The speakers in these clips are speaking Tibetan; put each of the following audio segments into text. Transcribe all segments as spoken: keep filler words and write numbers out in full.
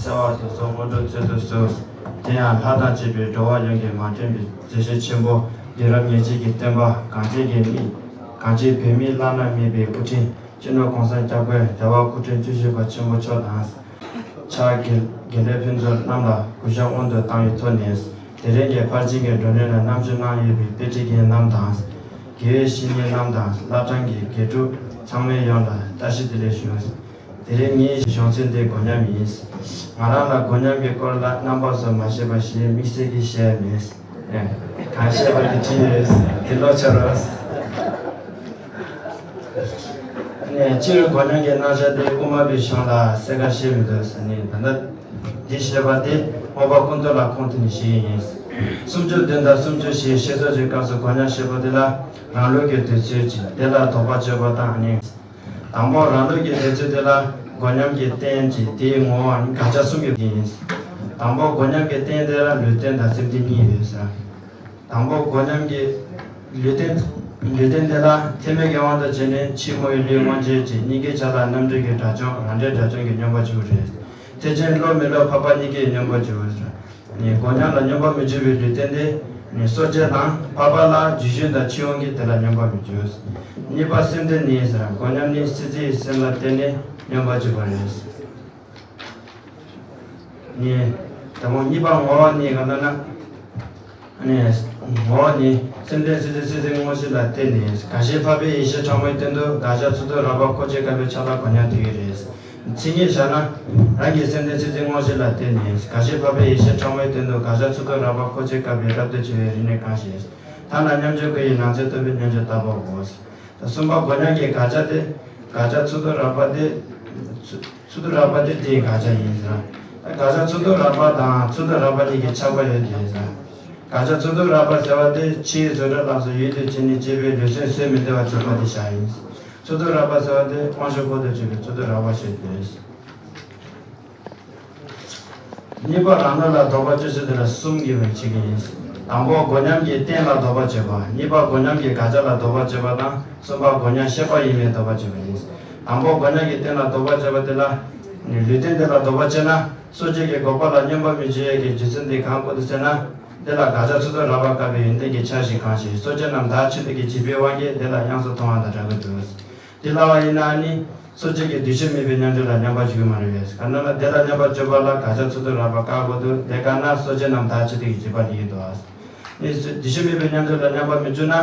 གསལ་བ་དེ་ཚོ་སྔོན་འགྲོ་ཚུལ་དུ་གསོལ། དེ་ཡང་ལྷ་དང་བཅས་པའི་འགྲོ་བ་ཡོངས་ཀྱི་མ་བསྟན་པའི་མཛད་བྱ་ཆེན་པོ། དུས་རབས་ཉེར་གཅིག་གི་བསྟན་པ་གངས་ཅན་གྱི་མི་གངས་ཅན་བོད་མིའི་བླ་ན་མེད་པའི་སྐུ་ཕྲེང་སྤྱི་ནོར་གོང་ས་སྐྱབས་མགོན་རྒྱལ་བ་སྐུ་ཕྲེང་བཅུ་བཞི་པ་ཆེན་པོ་མཆོག་དང་། ཕྱག་དགེ་དགེ་ལས་ཕུན་ཚོགས་རྣམས་ལ་གུས་ཞབས་སྔོན་དུ་བཏང་བའི་ཐོག་ནས། དེ་རིང་གི་ཕར་ཕྱིན་གྱི་བགྲོ་གླེང་ལ་རྣམ་ཞུ་གནང་ཡོད་པའི་དཔེ་ཁྲིད་མཁན་རྣམས་དང་། དགེ་བའི་བཤེས་གཉེན་རྣམས་དང་བླ་བྲང་གི་དགེ་ཕྲུག་ཚང་མའི་ཡོངས་ལ་བཀྲ་ཤིས་བདེ་ལེགས་ཞུ། དེ་རིང་ངའི་ཞུ་ཚིག་འདི་མགོ་ཉམས་ཡིན། ང་རང་ལ་མགོ་ཉམས་ཀྱི་སྐོར་ལ་རྣམ་པ་ཚོས་མ་ཤེས་པ་ཞིག་དམིགས་བསལ་གྱིས་བཤད་མེད། ཨེ། གང་ཤེས་པ་དེ་བྲིས་ཡོད། དེ་ཀློག་བྱ་རོགས། ནས་སྤྱིར་མགོ་ཉམས་ཀྱི་རྣམ་གཞག་དེ་དབུ་མ་པའི་གཞུང་ལ་གསལ་ཁ་བཤད་མི་འདུག་ཟེར་ནས། ད་ལྟ་འདི་བཤད་པ་དེ་མངོན་པ་ཀུན་བཏུས་ལ་ཁུངས་བཏུན་ནས་བཤད་ཡིན། སུམ་ཅུ་བདུན་དང་སུམ་ཅུ་བཞི་བཤད་རྫོགས་ཀྱི་སྐབས་སུ་མགོ་ཉམས་བཤད་པ་དེ་ལ་རང་ལུགས་ཀྱི་འདོད་ཚུལ་གྱིས་དེ་ལ་དོགས་པ་གཅོད་པ་དང་ནི། དང་པོ་རང་ལུགས་ཀྱི་འདོད་ཚུལ་དེ་ལ་མགོ་ཉམས་ཀྱི་རྟེན་གྱི་དེའི་ངོ་བོ་དགག་བྱ་གསུམ་ཡོད་ཀྱི་ཡིན། དང་པོ་མགོ་ཉམས་ཀྱི་རྟེན་དེ་ལ་ལུས་རྟེན་དང་སེམས་རྟེན་གཉིས་ཡོད་ཟེར། དང་པོ་མགོ་ཉམས་ཀྱི་ལུས་རྟེན། ལུས་རྟེན་དེ་ལ་ཐེག་དམན་གྱི་དབང་དུ་བྱས་ནས་ཕྱི་མོ་ཡི་ལུས་མངོན་རྗེས་ཀྱི་གཉིས་ཀའི་ཆ་ལ་རྣམ་འགྲེལ་གྱི་དགྲ་བཅོམ་རང་འགྲེལ་དགྲ་བཅོམ་གྱི་སྙོམས་པར་འཇུག་རེད། ཐེག་ཆེན་བློ་མི་སློབ་འཕགས་པ་གཉིས་ཀའི་སྙོམས་པར་འཇུག་རེད། ནས་མགོ་ཉམས་ལ་སྙོམས་པར་མི་འཇུག་པའི་ལུས་རྟེན་དེ། ནས་གསོ་དཔྱད་དང་འཕགས་པ་ལ་རྗེས་གཞུང་དང་འཆི་འོང་གིས་དེ་ལ་སྙོམས་པར་མི་འཇུག་གཉིས་པ་སེམས་རྟེན་ནི་ཟེར། མགོ་ཉམས་ནི་སྲིད་རྩེའི་སེམས་ལ་བརྟེན་ནས་སྙོམས་པར་འཇུག་པ་རེད། ནས་དང་པོ་གཉིས་པ་ངོ་བོ་ནི་ག་ལ་ན། ནས་ངོ་བོ་ནི་སེམས་རྟེན་སྲིད་རྩེ་སྲིད་རྩེ་དངོས་གཞི་ལ་བརྟེན་ནས། དགག་བྱའི་འཕགས་པའི་ཡེ་ཤེས་ཕྲ་མོའི་སྟེང་དུ་དགག་བྱ་ཚུལ་དུ་རགས་པ་འཁོར་བཅས་བཀག་པའི་ཆ་ལ་མགོ་ཉམས་ཐེབས་ཀྱི་རེད། མཚན་ཉིད་བཞག་ན། རང་གི་སེམས་རྟེན་སྲིད་རྩེ་དངོས་གཞི་ལ་བརྟེན་ནས་དགག་བྱའི་འཕགས་པའི་ཡེ་ཤེས་ཕྲ་མོའི་སྟེང་དུ་དགག་བྱ་ཚུལ་དུ་རགས་པ་འཁོར་བཅས་བཀག་པའི་རབ་ཏུ་བྱུང་བའི་རིགས་ནི་གང་ཞིག་ཐ་ན་མཉམ་སྦྱོར་དགུ་ཡི་ནང་ཚན་རྟོག་པའི་མཉམ་སྦྱོར་ལྟ་བུའོ། གསུམ་པ་མགོ་ཉམས་ཀྱི་དགག་བྱ་སྟེ། དགག་བྱ་ཚུལ་དུ་རགས་པ་སྟེ། ཚུལ་དུ་རགས་པ་སྟེ་དེའི་དགག་བྱ་ཡིན་ཟེར། དགག་བྱ་ཚུལ་དུ་རགས་པ་དང་ཚུལ་དུ་རགས་པ་གཉིས་ཀྱི་ཆགས་པ་ཡོད་དེ་ཟེར། དགག་བྱ་ཚུལ་དུ་རགས་པ་ཟེར་བ་སྟེ་ཕྱིའི་བཟོ་གྲྭ་ལ་སོགས་ཡུལ་དུ་བྱས་ནས་སྐྱེས་པའི་ལུས་སེམས་ཟད་མི་བདེ་བ་བྱེད་པ་དེ་བཞག་ཡིན། ཚུལ་དུ་རགས་པ་ཟེར་བ་སྟེ་དབང་ཤེས་འཁོར་དུ་ཆུད་པའི་ཚུལ་དུ་རགས་པ་ཞེས་འདོད། གཉིས་པ་རང་ལུགས་ལ་དོགས་པ་གཅོད་ཚུལ་དེ་ལ་གསུམ་གྱིས་བྱེད་ཀྱི་ཡིན། དང་པོ་མགོ་ཉམས་ཀྱི་རྟེན་ལ་དོགས་པ་གཅོད་པ། གཉིས་པ་མགོ་ཉམས་ཀྱི་དགག་བྱ་ལ་དོགས་པ་གཅོད་པ་དང་། གསུམ་པ་མགོ་ཉམས་ཤེས་པ་ཡིན་པའི་དོགས་པ་གཅོད་པ་ཡིན། དང་པོ་མགོ་ཉམས་ཀྱི་རྟེན་ལ་དོགས་པ་གཅོད་པ་དེ་ལ། ལུས་རྟེན་དེ་ལ་དོགས་པ་གཅོད་ན། སོ་སྐྱེ་གི་འགོག་པ་ལ་སྙོམས་པར་མི་འཇུག་ཡས་ཀྱི་རྒྱུ་མཚན་དེ་གང་སྐོར་དུ་ཟེར་ན། དེ་ལ་དགག་བྱ་ཚུལ་དུ་རགས་པ་བཀག་པའི་ཡོན་ཏན་གྱི་ཆ་ཞིག་གང་ཞིག་སོ་སྐྱེ་རྣམས་བདག་ཆོས་སྟོན་གྱི་བྱེད་པོའི་དབང་གིས་དེ་ལ་དབྱངས་སུ་མཐོང་བ་དང་འདྲ་གི་འདུག་དེ་ལྟ་བ་ཡིན་ན་ནི། སོ་སྐྱེ་གི་འདུ་ཤེས་མེད་པའི་མཉམ་སྦྱོར་ལ་སྙོམས་པར་འཇུག་གི་མ་རེད་པས། ག་ན་ལ་དེ་ལ་སྙོམས་པར་འཇུག་པ་ལ་དགག་བྱ་ཚུལ་དུ་རགས་པ་བཀག་དགོས་འདུག་དེ་བཀག་ན་སོ་སྐྱེ་རྣམས་བདག་ཆོས་སྟོན་གྱི་བྱེད་པ་ལ་ཡིན་འདུག་ཨ། ནི་འདུ་ཤེས་མེད་པའི་མཉམ་སྦྱོར་ལ་སྙོམས་པར་མི་འཇུག་ན།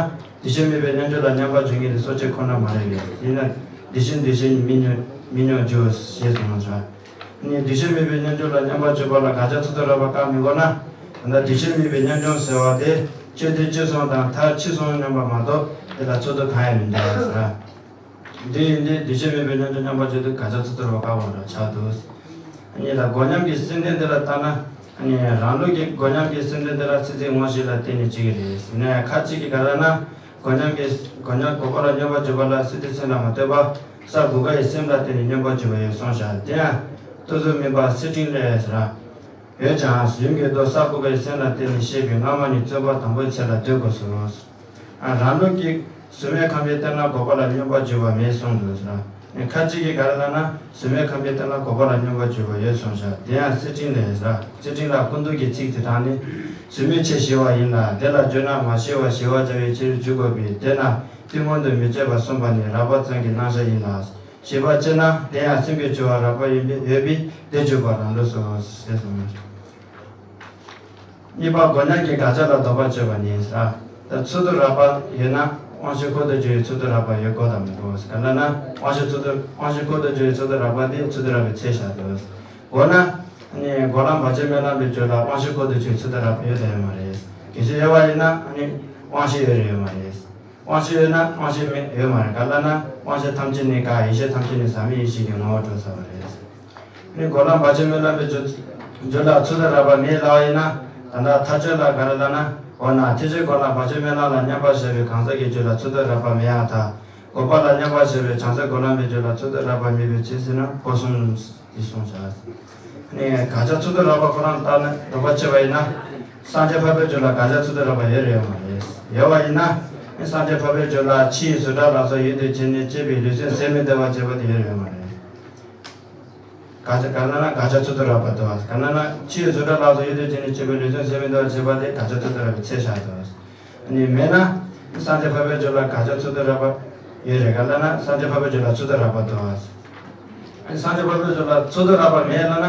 འདུ་ཤེས་མེད་པའི་མཉམ་སྦྱོར་ལ་སྙོམས་པར་འཇུག་མཁན་དེ་སོ་སྐྱེ་ཁོ་ན་མ་རེད་པས། ཡིན་ན། འདུ་ཤེས་འདུ་ཤེས་མི་སྙོམས་མི་སྙོམས་འཇུག་ཞེས་གསུངས་པ་འདྲ། ནི་འདུ་ཤེས་མེད་པའི་མཉམ་སྦྱོར་ལ་སྙོམས་པར་འཇུག་པ་ལ་དགག་བྱ་ཚུལ་དུ་རགས་པ་བཀག་མི་དགོས་ན། ད་ལྟ་འདུ་ཤེས་མེད་པའི་མཉམ་སྦྱོར་ཟེར་བ་དེ་སྤྱིར་དེ་སྤྱི་གསུམ་དང་མཐར་ཕྱིན་གསུམ་སྙམ་པ་མ་གཏོགས་དེ་ལ་ཚུལ་དུ་གང་ཡང་མི་འདུག་ཟེར། འདི་ཡིན་ཏེ་འདུ་ཤེས་མེད་པའི་མཉམ་སྦྱོར་སྙོམས་པར་འཇུག་དུས་དགག་བྱ་ཚུལ་དུ་རགས་པ་བཀག་པ་འདྲ་ཆགས་འདུག་གཉིས་ལ་མགོ་ཉམས་ཀྱི་སེམས་རྟེན་དེ་ལ་ལྟ་ན། རང་ལུགས་ཀྱི་མགོ་ཉམས་ཀྱི་སེམས་རྟེན་དེ་ལ་སྲིད་རྩེ་དངོས་གཞི་ལ་བརྟེན་ནས་བྱེད་ཀྱི་རེད། ཡིན་ན་ཡང་ཁ་ཅིག་གིས་ག་ལ་ན། མགོ་ཉམས་ཀྱི་མགོ་ཉམས་འགོག་པ་ལ་སྙོམས་པར་འཇུག་པ་ལ་སྲིད་རྩེའི་སེམས་ལ་མ་ལྟོས་པར་ས་དགུ་པ་ཡི་སེམས་ལ་བརྟེན་ནས་སྙོམས་པར་འཇུག་པ་ཡོད་གསུངས་བཞག་དེ་ཡང་། ལྟོ་ཚོད་སྨིན་པ་སྲིད་དྲིན་ལས་ཟེར། ཡོད་ཀྱང་ཡུམ་གྱི་མདོ་ས་དགུ་པའི་སེམས་ལ་བརྟེན་ནས་བཤད་པའི་སྔ་མ་ནི་བརྩོན་པ་དང་པོའི་ཚེ་ལ་ལྟོས་དགོས་སོ། རང་ལུགས་ཀྱི་གཟུགས་མེད་ཁམས་པའི་རྟེན་ལ་འགོག་པ་ལ་སྙོམས་པར་འཇུག་པ་མེད་གསུངས་འདུག་ཟེར། ཁ་ཅིག་གིས་ག་རེ་ལབ་ན་གཟུགས་མེད་ཁམས་པའི་རྟེན་ལ་འགོག་པ་ལ་སྙོམས་པར་འཇུག་པ་ཡོད་གསུངས་བཞག་དེ་ཡང་སྲིད་དྲིན་ལས་ཟེར། སྲིད་དྲིན་ལ་སྐུ་མདུན་གྱི་ཚིག་དེ་དག་ནི། གཟུགས་མེད་ཆེ་ཞི་བ་ཡིན་ལ་དེ་ལ་བརྗོད་ན་མ་ཞི་བ་ཞི་བར་བྱ་བའི་ཕྱིར་འཇུག་དགོས་པས་དེས་ན་དེ་སྔོན་དུ་མི་བྱེད་པར་གསུངས་པ་ནི་རགས་པ་ཙམ་གྱི་རྣམ་གཞག་ཡིན་ལ། ཞེས་པ་ཅི་ན་དེ་ཡང་སེམས་ཀྱི་སྦྱོར་བ་རགས་པ་ཡིན་པས་ཡོད་པས་དེ་བརྗོད་པ་རང་ལུགས་སོ་ཞེས་གསུངས། གཉིས་པ་མགོ་ཉམས་ཀྱི་དགག་བྱ་ལ་དོགས་པ་གཅོད་པ་ནི་ཟེར། ད་ཚུལ་དུ་རགས་པ་ཡོད་ན་དབང་ཤེས་འཁོར་དུ་གྱུར་པའི་ཚུལ་དུ་རགས་པ་ཡོད་དགོས་དང་མི་དགོས་ག་ལ་ན་དབང་ཤེས་ཚུལ་དུ་དབང་ཤེས་འཁོར་དུ་གྱུར་པའི་ཚུལ་དུ་རགས་པ་དེ་ཚུལ་དུ་རགས་པའི་ཚད་བཞག་འདུག་དགོས་ན་ནི་འགོག་ལམ་བར་ཆད་སྨོན་ལམ་པའི་རྒྱུད་ལ་དབང་ཤེས་འཁོར་དུ་གྱུར་པའི་ཚུལ་དུ་རགས་པ་ཡོད་དང་ཡོད་མ་རེད། གལ་སྲིད་ཡོད་པ་ཡིན་ན་ནི་དབང་ཤེས་ཡོད་རེད་ཡོད་མ་རེད། དབང་ཤེས་ཡོད་ན་དབང་ཤེས་མེད་ཡོད་མ་རེད་ག་ལ་ན་དབང་ཤེས་ཐམས་ཅད་ནི་འགག་ཡེ་ཤེས་ཐམས་ཅད་ནི་ཟག་མེད་ཡེ་ཤེས་ཀྱི་ངོ་བོར་གྲུབ་ཚར་བ་རེད། ནི་འགོག་ལམ་བར་ཆད་སྨོན་ལམ་པའི་རྒྱུ་རྒྱུ་ལ་ཚུལ་དུ་རགས་པ་མེད་ལབ་པ་ཡིན་ན་ད་ལྟ་མཐའ་དཔྱོད་ལ་ག་རེ་ལབ་ན་འོ་ན་ཐེག་ཆེན་འགོག་ལམ་བར་ཆད་སྨོན་ལམ་ལ་མཉམ་པར་བཞག་པའི་གང་ཟག་གི་རྒྱུད་ལ་ཚུལ་དུ་རགས་པ་མེད་ཡང་ཐལ། འགོག་པ་ལ་མཉམ་པར་བཞག་པའི་བྱང་སེམས་འགོག་ལམ་པའི་རྒྱུད་ལ་ཚུལ་དུ་རགས་པ་མེད་པའི་ཕྱིར་ཟེར་ན་སྒོ་གསུམ། འདི་གསུངས་བཞག་ནས་དགག་བྱ་ཚུལ་དུ་རགས་པ་ཁོ་རང་ལྟར་ན་དོགས་པ་གཅོད་པ་ཡིན་ན། སངས་རྒྱས་འཕགས་པའི་རྒྱུད་ལ་དགག་བྱ་ཚུལ་དུ་རགས་པ་ཡོད་རེད་ཡོད་མ་རེད། ཡོད་པ་ཡིན་ན། སངས་རྒྱས་འཕགས་པའི་རྒྱུད་ལ་ཕྱིའི་བཟོ་གྲྭ་ལ་སོགས་ཡུལ་དུ་བྱས་ནས་སྐྱེས་པའི་ལུས་སེམས་ཟད་མི་བདེ་བ་བྱེད་པ་དེ་ཡོད་རེད་ཡོད་མ་རེད། དགག་བྱ་ག་ལ་ན་དགག་བྱ་ཚུལ་དུ་རགས་པ་འདུག་ག་ལ་ན་ཕྱིའི་བཟོ་གྲྭ་ལ་སོགས་ཡོད་དུས་ཅི་ནས་སྤྱོད་པའི་ལུས་རྩལ་ཟད་མི་འདུག་བྱེད་པ་དེ་དགག་བྱ་ཚུལ་དུ་རགས་པའི་ཚད་བཞག་འདུག་ནི་མེད་ན། སངས་རྒྱས་འཕགས་པའི་རྒྱུད་ལ་དགག་བྱ་ཚུལ་དུ་རགས་པ་ཡོད་རེད་ག་ལ་ན་སངས་རྒྱས་འཕགས་པའི་རྒྱུད་ལ་ཚུལ་དུ་རགས་པ་འདུག་སངས་རྒྱས་འཕགས་པའི་རྒྱུད་ལ་ཚུལ་དུ་རགས་པ་མེད་ལ་ན།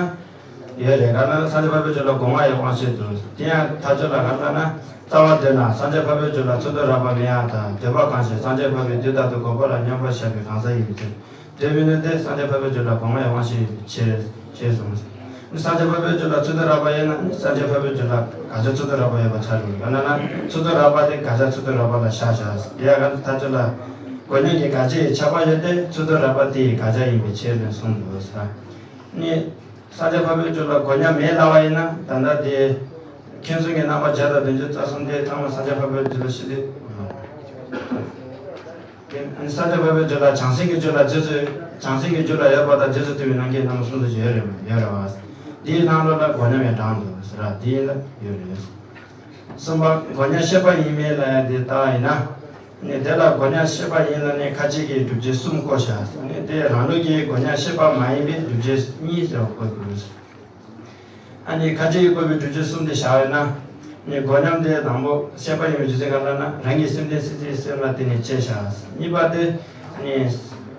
ཡོད་རེད་ག་ལ་ན་སངས་རྒྱས་འཕགས་པའི་རྒྱུད་ལ་སྒོ་ལྔ་ཡི་དབང་ཤེས་འདུག་དེ་ཡང་མཐའ་དཔྱོད་ལ་ག་ལ་ན་རྩ་བ་འདོད་ན་སངས་རྒྱས་འཕགས་པའི་རྒྱུད་ལ་ཚུལ་དུ་རགས་པ་མེད་ཡ་དང་འདོད་པ་གང་ཞིག་སངས་རྒྱས་འཕགས་པའི་དུས་ལྟར་དུ་འགོག་པ་ལ་སྙོམས་པར་བཞག་པའི་གང་ཟག་ཡིན་པའི་ཕྱིར། དེ་མིན་ནི་དེ་སངས་རྒྱས་འཕགས་པའི་རྒྱུད་ལ་སྒོ་ལྔ་ཡི་དབང་ཤེས་ཡོད་པའི་ཕྱིར་ཞེས་གསུངས། སངས་རྒྱས་འཕགས་པའི་རྒྱུད་ལ་ཚུལ་དུ་རགས་པ་ཡོད་ན་ནི་སངས་རྒྱས་འཕགས་པའི་རྒྱུད་ལ་དགག་བྱ་ཚུལ་དུ་རགས་པ་ཡོད་པ་ཆགས་འགྲོ་ག་ན་ན་ཚུལ་དུ་རགས་པ་དེ་དགག་བྱ་ཚུལ་དུ་རགས་པ་ལ་བཞག་བཞག་དེ་ཡང་ག་ལ་ཐ་ཚོད་ལ། སྒོ་ལྔ་གི་དགག་བྱ་ཡི་ཆགས་པ་ཡོད་དེ་ཚུལ་དུ་རགས་པ་དེ་ཡི་དགག་བྱ་ཡིན་པའི་ཕྱིར་ནས་གསུངས་འདུག་ཟེར། ནི། སངས་རྒྱས་འཕགས་པའི་རྒྱུད་ལ་སྒོ་ལྔ་མེད་ལབ་པ་ཡིན་ན་ད་ལྟ་དེ། མཁྱེན་བརྩོན་གྱི་རྣམ་པ་བརྒྱ་དང་བདུན་ཅུ་རྩ་གསུམ་དེ་ཚང་མ་སངས་རྒྱས་འཕགས་པའི་རྒྱུད་ལ་ཤེས་དུས། སངས་རྒྱས་འཕགས་པའི་རྒྱུད་ལ་བྱང་སེམས་ཀྱི་རྒྱུད་ལ་རྗེས་སུ་བྱང་སེམས་ཀྱི་རྒྱུད་ལ་ཡོད་པ་དང་རྗེས་སུ་མཐུན་པའི་རྣམ་མཁྱེན་རྣམ་པ་གསུམ་དུ་ཡོད་རེད་ཡོད་རེད་བ། དེའི་ནང་ལོགས་ལ་སྒོ་ལྔ་ཡང་དྲངས་འདུག་ཟེར་བ་དེ་ཡིན་ན་ཡོད་རེད། གསུམ་པ་སྒོ་ལྔ་ཤེས་པ་ཡིན་མིན་ལ་ཡང་དེ་ལྟ་བ་ཡིན་ན། ནི་དེ་ལ་སྒོ་ལྔ་ཤེས་པ་ཡིན་ལ་ནི་ཁ་ཅིག་གིས་བསྒྲུབ་བྱའི་གསུམ་བཀོད་བཞག་ནི་དེ་རང་ལུགས་ཀྱི་སྒོ་ལྔ་ཤེས་པ་མ་ཡིན་པའི་བསྒྲུབ་བྱའི་གཉིས་ཟེར་བ་བཀོད་དགོས། ཨ་ནི་ཁ་ཅིག་གིས་བཀོད་པའི་བསྒྲུབ་བྱའི་གསུམ་དེ་བཞག་ཡོད་ན། ནི་སྒོ་ལྔ་དེ་དང་པོ་ཤེས་པ་ཡིན་པའི་རྒྱུ་མཚན་ག་ལ་ན་རང་གི་སེམས་ལྡན་སྲིད་རྩེའི་སེམས་ལ་བརྟེན་ནས་སྐྱེས་བཞག་གཉིས་པ་དེ། ནི།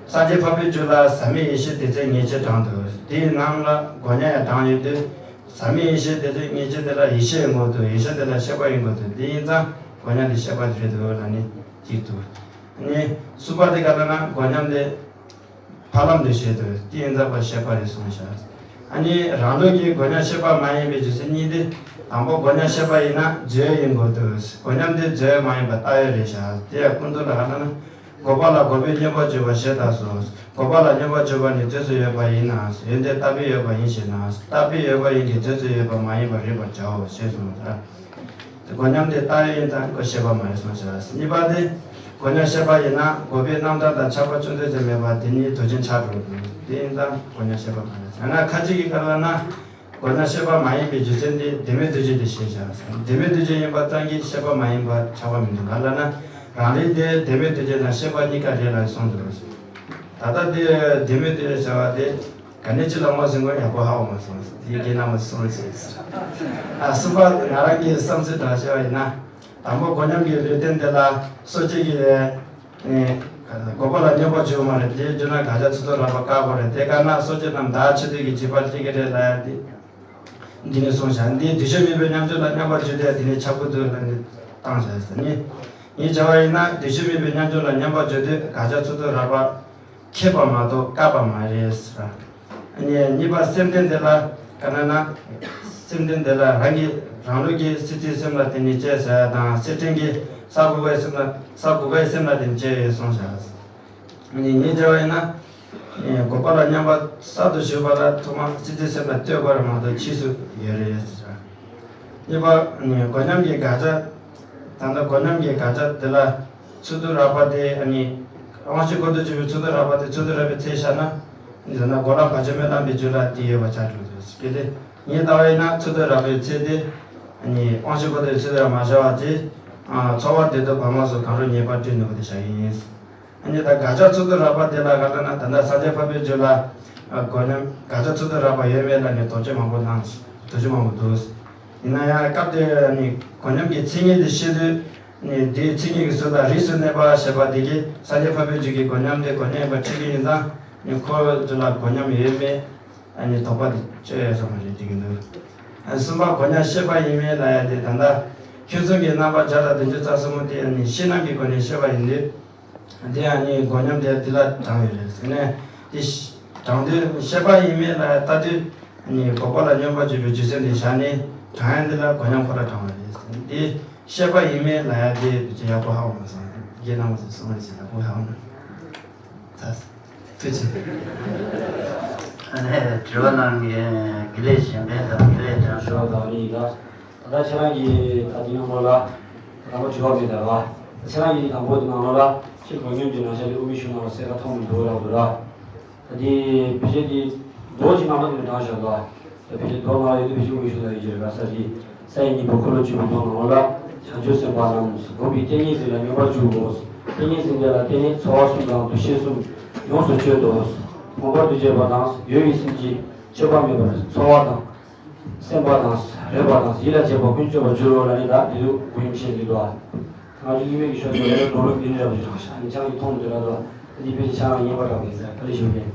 སངས་རྒྱས་འཕགས་པའི་རྒྱུད་ལ་ཟག་མེད་ཡེ་ཤེས་དེ་ཚེ་ངེས་ཅན་དྲངས་འདུག་དེའི་ནང་ལ་སྒོ་ལྔ་ཡང་དྲངས་ཡོད་དུས། ཟག་མེད་ཡེ་ཤེས་དེ་ཚེ་ངེས་ཅན་དེ་ལ་ཡེ་ཤེས་ཡིན་དགོས་འདུག་ཡེ་ཤེས་དེ་ལ་ཤེས་པ་ཡིན་དགོས་འདུག་དེ་ཡིན་ཙང་སྒོ་ལྔ་དེ་ཤེས་པ་རེད་འདུག་ལ་ནི་གཅིག་འདུག་ནི་གསུམ་པ་དེ་ག་ལ་ན་སྒོ་ལྔ་དེ་ཕ་ལམ་དུ་བྱེད་དུ་དེ་ཡིན་ཙང་པ་ཤེས་པ་རེད་གསུངས་བཞག་ཨ་ནི་རང་ལུགས་ཀྱི་སྒོ་ལྔ་ཤེས་པ་མ་ཡིན་པའི་རྒྱུ་མཚན་གཉིས་དེ། དང་པོ་སྒོ་ལྔ་ཤེས་པ་ཡིན་ན་རྫས་ཡོད་ཡིན་དགོས་འདུག་སྒོ་ལྔ་དེ་རྫས་ཡོད་མ་ཡིན་པ་ལྟ་ཡོད་རེད་བཞག་དེ་ཡང་ཀུན་རྟོག་ལ་ག་ལ་ན། འགོག་པ་ལ་འགོག་པས་སྙོམས་པར་འཇུག་པ་ཞེས་དག་སོ། འགོག་པ་ལ་སྙོམས་པར་འཇུག་པ་ནི་རྫས་སུ་ཡོད་པ་ཡིན་ན། ཡོན་ཏན་བཏགས་པས་ཡོད་པ་ཡིན་ཞེ་ན། བཏགས་པས་ཡོད་པ་ཡིན་གྱི་རྫས་སུ་ཡོད་པ་མ་ཡིན་པར་རིག་པར་བྱའོ་ཞེས་གསུངས་ལ། སྒོ་ལྔ་དེ་ལྟ་ཡོད་ཡིན་ཙང་ཁོ་ཤེས་པ་མ་རེད་གསུངས་བྱ། གཉིས་པ་དེ། སྒོ་ལྔ་ཤེས་པ་ཡིན་ན་འགོག་པའི་རྣམ་ཐར་དང་ཁྱབ་པ་ཅུང་ཟད་ཀྱང་མེད་པ་དེ་ཉིད་དོན་ཅན་ཆགས་འགྲོ་དགོས། དེ་ཡིན་ཙང་སྒོ་ལྔ་ཤེས་པ་མ་རེད། ཡང་ན་ཁ་ཅིག་གིས་ག་ལ་ན། སྒོ་ལྔ་ཤེས་པ་མ་ཡིན་པའི་རྒྱུ་མཚན་དེ་བདེན་མེད་འདུ་བྱེད་དེ་ཞེས་བྱ། བདེན་མེད་འདུ་བྱེད་ཡིན་པ་ཙམ་གྱིས་ཤེས་པ་མ་ཡིན་པ་ཆགས་པ་མི་འདུག་ག་ལ་ན། རང་རིག་དེ་བདེན་མེད་འདུ་བྱེད་དང་ཤེས་པ་གཉིས་ཀ་རེད་ལ་གསུངས་འདུག་ད་ལྟ་དེ་བདེན་མེད་འདུ་བྱེད་ཟེར་བ་དེ། ག་ནས་ཅི་ལ་ངོ་ཟིན་དགོས་ཡག་པོ་ཧ་གོ་མ་སོང་། དེའི་རྒྱན་རྣམ་པ་གསུམ་ཞིག་ཨ་གསུམ་པ་ང་རང་གི་བསམ་ཚུལ་འདྲ་བཤད་པ་ཡིན་ན། དང་པོ་སྒོ་ལྔ་གི་ལུས་རྟེན་དེ་ལ་སོ་སྐྱེ་གི། འགོག་པ་ལ་སྙོམས་པར་འཇུག་མ་རེད། དེའི་རྒྱུ་ན་དགག་བྱ་ཚུལ་དུ་རགས་པ་བཀག་པ་རེད། དེ་ལྟར་ན་སོ་སྐྱེ་རྣམས་བདག་ཆེད་དུ་གི་འཇིགས་པ་སྐྱེ་གི་རེད་ལབ་ཡ་དེ། འདི་ནས་གསུངས་བཞག་འདིའི་འདུ་ཤེས་མེད་པའི་སྙོམས་འཇུག་ལ་སྙོམས་པར་འཇུག་དེ་འདི་ནས་ཁྱབ་ཀྱི་འདུག་ལབ་ནས་བཏང་བཞག་ཟེར་ནི། ངས་བྱ་བ་ཡིན་ན་འདུ་ཤེས་མེད་པའི་སྙོམས་འཇུག་ལ་སྙོམས་པར་འཇུག་དུས་དགག་བྱ་ཚུལ་དུ་རགས་པ། ཁེགས་པ་མ་གཏོགས་བཀག་པ་མ་རེད་ཟེར། གཉིས་པ་སེམས་ལྡན་དེ་ལ་ག་ན་ན། སེམས་ལྡན་དེ་ལ་རང་གི་རང་ལུགས་ཀྱི་སྲིད་རྩེའི་སེམས་ལ་བརྟེན་ནས་སྐྱེས་ཟེར་ཡ་དང་སེམས་ལྡན་གྱི་ས་དགུ་པའི་སེམས་ལ་ས་དགུ་པའི་སེམས་ལ་བརྟེན་སྐྱེས་ཡོད་གསུངས་བཞག་ངས་བྱ་བ་ཡིན་ན། འགོག་པ་ལ་སྙོམས་པར་གསར་དུ་ཞུགས་པ་ལ་ཐོག་མར་སྲིད་རྩེའི་སེམས་ལ་ལྟོས་དགོས་རེད་མ་གཏོགས་ཕྱིས་སུ་ཡོད་རེད་ཟེར། གཉིས་པ། སྒོ་ལྔ་གི་དགག་བྱ། ད་ལྟ་སྒོ་ལྔ་གི་དགག་བྱ་དེ་ལ་ཚུལ་དུ་རགས་པ་དེ་ཨ་ནི། དབང་ཤེས་འཁོར་དུ་གྱུར་པའི་ཚུལ་དུ་རགས་པ་དེ་ཚུལ་དུ་རགས་པའི་ཚད་བཞག་ན། ད་ལྟ་འགོག་ལམ་བར་ཆད་མེད་ལམ་པའི་རྒྱུད་ལ་དེ་ཡོད་པ་ཆགས་འགྲོ་འདུག་ཟེར་གི་དེ། ངས་ལྟ་བ་ཡིན་ན་ཚུལ་དུ་རགས་པའི་ཚད་དེ། ཨ་ནི་དབང་ཤེས་འཁོར་དུ་ཚུལ་དུ་རགས་མ་བཞག་པ་དེ། ཚོར་བ་བདེ་སྡུག་བར་མ་སོགས་གང་རུང་ངེས་པར་སྒྲུབ་ནུས་པ་དེ་བཞག་གི་ཡིན། ཨ་ནི་ད་དགག་བྱ་ཚུལ་དུ་རགས་པ་དེ་ལ་ག་ལ་ན་ད་ལྟ་སངས་རྒྱས་འཕགས་པའི་རྒྱུད་ལ། སྒོ་ལྔ་དགག་བྱ་ཚུལ་དུ་རགས་པ་ཡོད་མེད་ལ་ནི་དོགས་གཅོད་མང་པོ་གནང་། དོགས་གཅོད་མང་པོ་འདུག་ཡིན་ན་ཡང་སྐབས་དེར་ནི་སྒོ་ལྔ་གི་མཚན་ཉིད་དེ་ཤེས་དུས། ནི་དེའི་མཚན་ཉིད་ཀྱི་ཚུལ་དང་རིས་སུ་གནས་པ་ཞེས་པ་དེ་གིས་སངས་རྒྱས་འཕགས་པའི་རྒྱུད་ཀྱི་སྒོ་ལྔ་དེ་སྒོ་ལྔ་ཡིན་པ་ཁྲིད་ཀྱི་ཡིན་ཙང་ནི་ཁོའི་རྒྱུད་ལ་སྒོ་ལྔ་ཡོད་མེད། ཨ་ནི་དོགས་པ་དེ་གཅོད་ཡ་ཚང་མ་རེད་འགྲིག་གི་འདུག་ཨ་གསུམ་པ་སྒོ་ལྔ་ཤེས་པ་ཡིན་མིན་ལབ་ཡ་དེ་ད་ལྟ་ཁྱོད་ཚོ་གི་རྣམ་པ་བརྒྱ་དང་བདུན་ཅུ་རྩ་གསུམ་པོ་དེ་ཨ་ནི་ཤེས་རྣམ་གྱི་སྒོ་ནས་ཤེས་པ་ཡིན་དུས། དེ་ཡང་ནི་སྒོ་ལྔ་དེ་འདི་ལ་དྲངས་ཡོད་རེད་ཟེར་ནས་དེ་དྲངས་དུས་ཤེས་པ་ཡིན་མིན་ལ་ལྟ་དུས་ནི་འགོག་པ་ལ་སྙོམས་པར་འཇུག་པའི་རྒྱུ་མཚན་དེ་བཞག་ནས་དྲངས་ཡ་འདི་ལ་སྒོ་ལྔ་ཁོ་ར་དྲངས་པ་རེད་ཟེར་དེ་ཤེས་པ་ཡིན་མིན་ལ་ཡ་དེ་ཡག་པོ་ཧ་གོ་མ་སོང་། རྒན་རྣམ་པ་ཚོས་གསུངས་པ་ཞིག་ཡག་པོ་ཧ་གོ་མ་སོང་། ཐུགས་རྗེ་ཆེ། ཨ་ནི་དྲི་བ་གནང་མཁན་དགེ་ལེགས་གཞན་ཕན་དང་དགེ་ལེགས་དྲང་ཞོག་དང་ནི་ཡིན་ལ། ད་ལྟ་ཁྱེད་རང་གིས་ད་ལྟའི་ནང་ལོགས་ལ་དང་པོ་དྲི་བ་མེད་ད་ར། ད་ཁྱེད་རང་གིས་དང་པོ་དེ་ནང་ལོགས་ལ་ཕྱིར་སྒོ་ལྔའི་ནང་བཞག་སྟེ་དབུ་མའི་གཞུང་ནང་ལ་གསལ་ཁ་མཐོང་མི་འདུག་ལབ་འདུག་ར། ད་དེ་ཕལ་ཆེར་དེ་མདོ་ཅིག་ནང་ལ་དེ་འདྲ་དྲངས་བཞག་འདུག་ད་ཕལ་ཆེར་མདོ་ནང་ལ་ཡོད་དུས་ཕལ་ཆེར་དབུ་མའི་གཞུང་ལ་ཡོད་ཀྱི་རེད་ག་ས་དེ། ས་ཡི་སྙིང་པོ་འཁོར་ལོ་བཅུ་པའི་མདོ་ནང་ལོགས་ལ་བྱང་ཆུབ་སེམས་དཔའ་རྣམས་སྒོམ་པའི་ཏིང་ངེ་འཛིན་ལ་སྙོམས་པར་འཇུག་གོ། ཏིང་ངེ་འཛིན་དེ་ལ་བརྟེན་ནས་ཚོར་བ་གསུམ་དང་འདུ་ཤེས་གསུམ་ཡོངས་སུ་གཅོད་དོ། མངོན་པར་འདུ་བྱེད་པ་དང་འོད་ཀྱི་སེམས་ཀྱི་ སྤྱོད་པ་མེད་པར་ཚོར་བ་དང་། སེམས་པ་དང་། རེག་པ་དང་། ཡིད་ལ་བྱེད་པ་ཀུན་སྤྱོད་པར་འགྱུར་རོ་ལབ་ནས། ད་དེ་དུས་གོ་ཡིན་ཤེས་ཀྱི་འདུག་ཨ། ང་ཚོ་གཉིས་མེད་ཀྱི་ཆོས་ཚོ་ལས་འགྲོ་ལུགས་འདི་འདྲ་བ་ཞིག་ཨ་ནི་ཅང་ཡིད་མཐོང་མི་འདུག་ལབ་འདུག་ཨ། འདི་དཔེ་ཆ་ཡང་ཉན་པ་འདྲ་བ་ཡིན་ཟེར། བཀའ་དྲིན་ཆེ་ཞུ་གི་ཡིན།